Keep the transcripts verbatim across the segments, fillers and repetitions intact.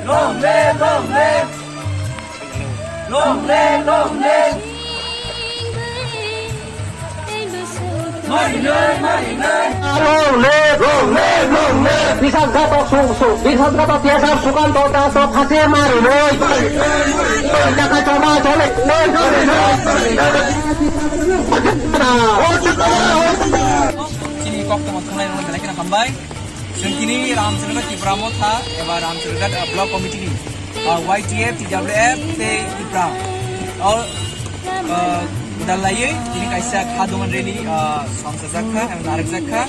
Long live, long live. Long live, long live. Marinai, marinai. Long live, long live, long live. Bisasghatok su-, su-, bisasghatok T S R Sukanto Das no phasi marinai. Taka choma chole. Chini kok tongma thunglai rok belai kheno hambai. Chwng tini Ramchandra Tipra Motha eba Ramchandra, uh, Block Committee ni, uh, Y T F, T W F tei Tipra o, uh, gwdal laiwi tini kaisa kha dongmani rally, uh, songchajak kha eba narwkjak kha.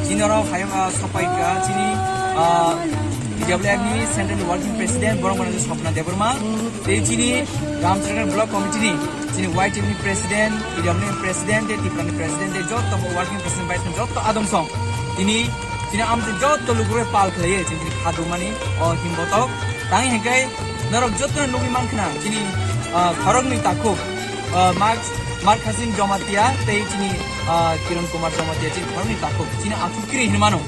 Chini oro phai, uh, sopai kha chini, uh, T W F ni Central Working President borok mano Swapna Debbarma tei chini Ramchandra Block Committee ni chini Y T F ni President, T W F ni President tei Tipra ni President tei joto bo Working President bai joto adong song. Tini, tini amtwi joto lukurok pal khlaiwi chwng tini kha dongmani o himbotok. Tang hinkhe norok jotono nugwi mankha na chini, ah, khoroknwi takhuk, ah, Mark, Mark Hasin Jomatia tei chini, ah, Kiran Kumar Jomatia chini khoroknwi takhuk chini akhuk kiri hinwi mano.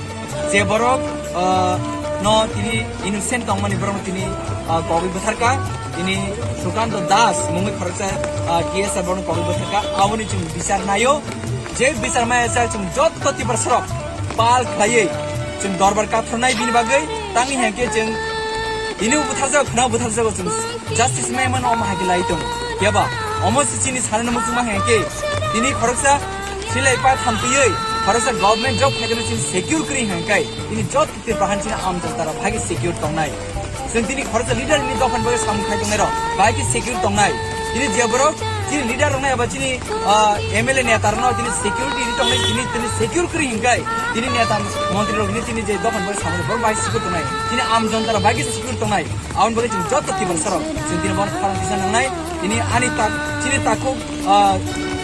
Je borok, ah, no tini innocent tongmani borok no tini, ah, kogwi bwtharkha. Tini Sukanto Das mungwi khoroksa, ah, T S R borok no kogwi bwtharkha. Aboni chwng bichar naio. Je bichar maya sa chwng jotto Tiprasarok pal khlaiwi chwng dorbar kathornai bini bagwi tangwi hinkhe chwng tini butharjago khwnao butharjago chwng justice mai mano omo hai khe lai tongo. Phiya ba omo se chini sanani muchungma hinkhe tini khoroksa silai pa thamtwiwi khoroksa government job khaitano chini secure kwrwi hinkhe tini jotto Tipra han chini amjok tara bhagi secure tongnai. Chwng tini khoroksa leader ni dophani bagwi samung khai tongnai rok, bai khe secure tongnai. Tini je borok chini leader rok nai eba chini, ah, M L A neta rok no tini security ri tongnai, tini, tini secure kwrwi hinkai. Tini neta montri rok ni tini je dophani bagwi samung borok bai secure tongnai. Tini am jonta rok bai khe secure tongnai. Aboni bagwi chwng joto Tiprasa rok chwng tini bono khorang kisa nangnai. Tini ani tak, chini takhuk, ah,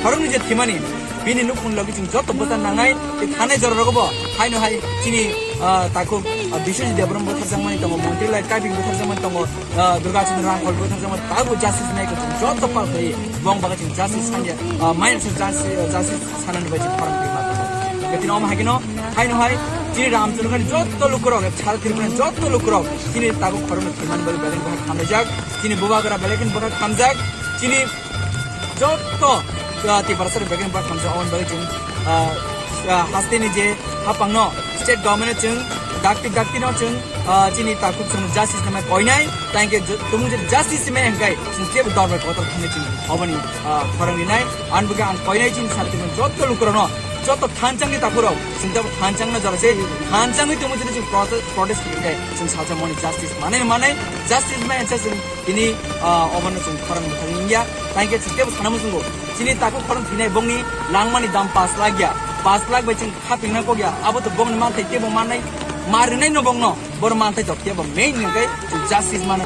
khorang ni je thimani. Bini nukhung logi chwng joto bwsa nangnai, tei thanai jora rogo bo haino hai chini, ah, takhuk, ah, Biswajit Debbarma bwtharjakmani tongo, Montri Lal Kaping bwtharjakmani tongo, ah, Durga Chandra Rangkhol bwtharjakmani, tabuk justice nai khe chwng joto pal khlai, bong bagwi chwng justice sanya, ah, mai se justice, ah, justice sanani bai chwng khorang khe ma tongo. Tini omo hai kheno haino hai chini Ramchandra ni joto lukurok, sara Tripura ni joto lukurok chini takhuk khorang thwimani bagwi belai khe hamlaijak, chini bubagra belai khe bwkha khamjak, chini Joto, ah, Tiprasa rok begini bak hamjak, aboni bagwi chwng, ah, ah, hasteni je hapangno state government-no chwng dakti daktino chwng, ah, chini takhuk chwng justice nangma koinai, tangke jo-, tumung je justice mai hwnkhe chwng jebo dorbar kotor thangwi chwng oboni, ah, khorang rinai. Ani bagwi ang koinai chini sara Tiprasa joto lukurokno, joto thanchangni takhukrok, chwng tebo thanchangno jora se thanchangwi tumung je chwng protest, protest khlai khe chwng salsa mani justice manai manai, justice mai hwnkhe chwng Tini, ah, obono chwng khorang mwthangwi wngya. Tangke chwng tebo sana muchungo. Chini takhuk khorang thinai bongni langmani dam pash lakh ya. Pash lakh bai chwng khapingna kokya. Abo to bongni manthai tebo mannai. Ma rwnai no bongno. Boro manthai to tebo main hwnkhe chwng justice mano.